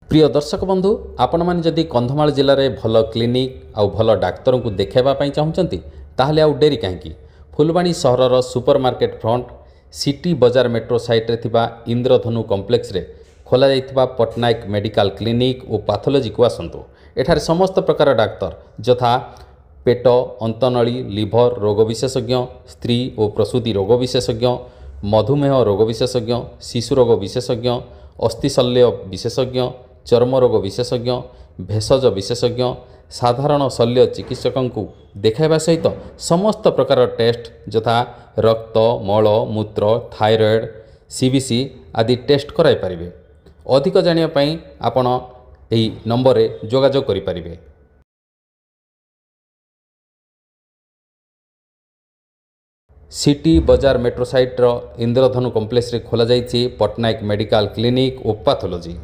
ପ୍ରିୟ ଦର୍ଶକ ବନ୍ଧୁ, ଆପଣମାନେ ଯଦି କନ୍ଧମାଳ ଜିଲ୍ଲାରେ ଭଲ କ୍ଲିନିକ୍ ଆଉ ଭଲ ଡାକ୍ତରଙ୍କୁ ଦେଖାଇବା ପାଇଁ ଚାହୁଁଛନ୍ତି, ତାହେଲେ ଆଉ ଡେରି କାହିଁକି? ଫୁଲବାଣୀ ସହରର ସୁପର ମାର୍କେଟ ଫ୍ରଣ୍ଟ, ସିଟି ବଜାର ମେଟ୍ରୋ ସାଇଟ୍ରେ ଥିବା ଇନ୍ଦ୍ରଧନୁ କମ୍ପ୍ଲେକ୍ସରେ ଖୋଲାଯାଇଥିବା ପଟ୍ଟନାୟକ ମେଡ଼ିକାଲ କ୍ଲିନିକ୍ ଓ ପାଥୋଲୋଜିକୁ ଆସନ୍ତୁ। ଏଠାରେ ସମସ୍ତ ପ୍ରକାର ଡାକ୍ତର ଯଥା ପେଟ, ଅନ୍ତନଳୀ, ଲିଭର ରୋଗ ବିଶେଷଜ୍ଞ, ସ୍ତ୍ରୀ ଓ ପ୍ରସୂତି ରୋଗ ବିଶେଷଜ୍ଞ, ମଧୁମେହ ରୋଗ ବିଶେଷଜ୍ଞ, ଶିଶୁ ରୋଗ ବିଶେଷଜ୍ଞ, ଅସ୍ଥିଶଲ୍ୟ ବିଶେଷଜ୍ଞ, ଚର୍ମ ରୋଗ ବିଶେଷଜ୍ଞ, ଭେଷଜ ବିଶେଷଜ୍ଞ, ସାଧାରଣ ଶଲ୍ୟ ଚିକିତ୍ସକଙ୍କୁ ଦେଖାଇବା ସହିତ ସମସ୍ତ ପ୍ରକାର ଟେଷ୍ଟ ଯଥା ରକ୍ତ, ମଳ, ମୂତ୍ର, ଥାଇରଏଡ଼୍, ସିବିସି ଆଦି ଟେଷ୍ଟ କରାଇପାରିବେ। ଅଧିକ ଜାଣିବା ପାଇଁ ଆପଣ ଏହି ନମ୍ବରରେ ଯୋଗାଯୋଗ କରିପାରିବେ। ସିଟି ବଜାର ମେଟ୍ରୋ ସାଇଟ୍ର ଇନ୍ଦ୍ରଧନୁ କମ୍ପ୍ଲେକ୍ସରେ ଖୋଲାଯାଇଛି ପଟ୍ଟନାୟକ ମେଡ଼ିକାଲ କ୍ଲିନିକ୍ ଓ ପାଥୋଲୋଜି।